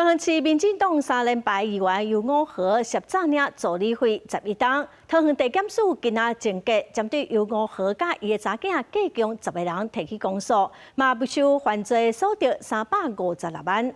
桃園市民進黨三連敗議員游吾和涉詐領助理費11冬，桃園地檢署今仔偵結，針對游吾和佮伊的查囝計共10個人提起公訴，嘛沒收犯罪所得356萬。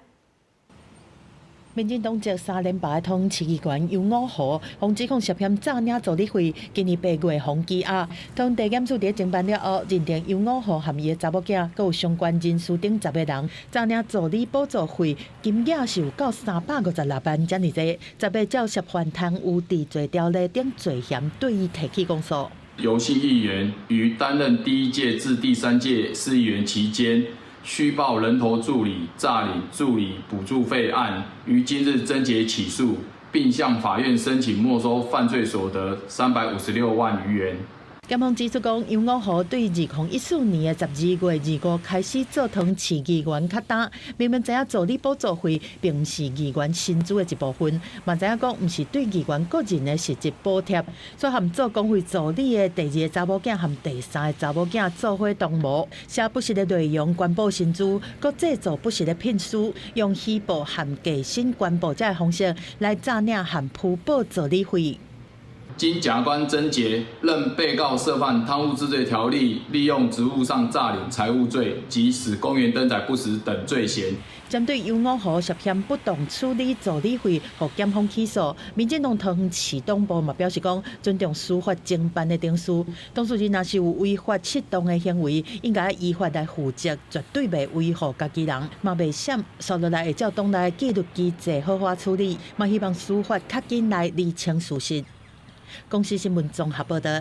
民進黨籍三連敗桃園市議員游吾和，予指控涉嫌詐領助理費，今年8月予羈押。桃園地檢署佇偵辦了後，認定游吾和和伊的查某囝，閣有相關人士等10個人詐領助理補助費，金額是有夠356萬遮爾濟。10日照涉犯貪污治罪條例等罪嫌，對伊提起公訴。游姓議員於擔任第一屆至第三屆市議員期間，虛報人頭助理詐領助理補助費案，於今日偵結起訴，並向法院申請沒收犯罪所得356萬餘元。檢方指出講，游吾和對2014年的12月25開始做桃園市議員較今，明明知影助理補助費並毋是議員薪資的一部分，嘛知影講毋是對議員個人的實質補貼，所以和做公費助理的第二个查某囝和第三个查某囝做伙同謀，寫不實的內容公布薪資，閣製造不實的聘書，用虛報和加薪公報這个方式來詐領和虛報助理費。經檢察官偵結，認被告涉犯貪污治罪條例利用職務上詐領財物罪及使公員登載不實等罪嫌。針對游吾和涉嫌不當處理助理費，予檢方起訴，民進黨桃園市黨部嘛表示講，尊重司法偵辦的程序，當事人若是有違法失當的行為，應該依法來負責，絕對袂維護家己人，嘛袂閃，紲落來會照黨內紀律機制好好處理，嘛希望司法較緊來釐清事實。公視新聞綜合報導。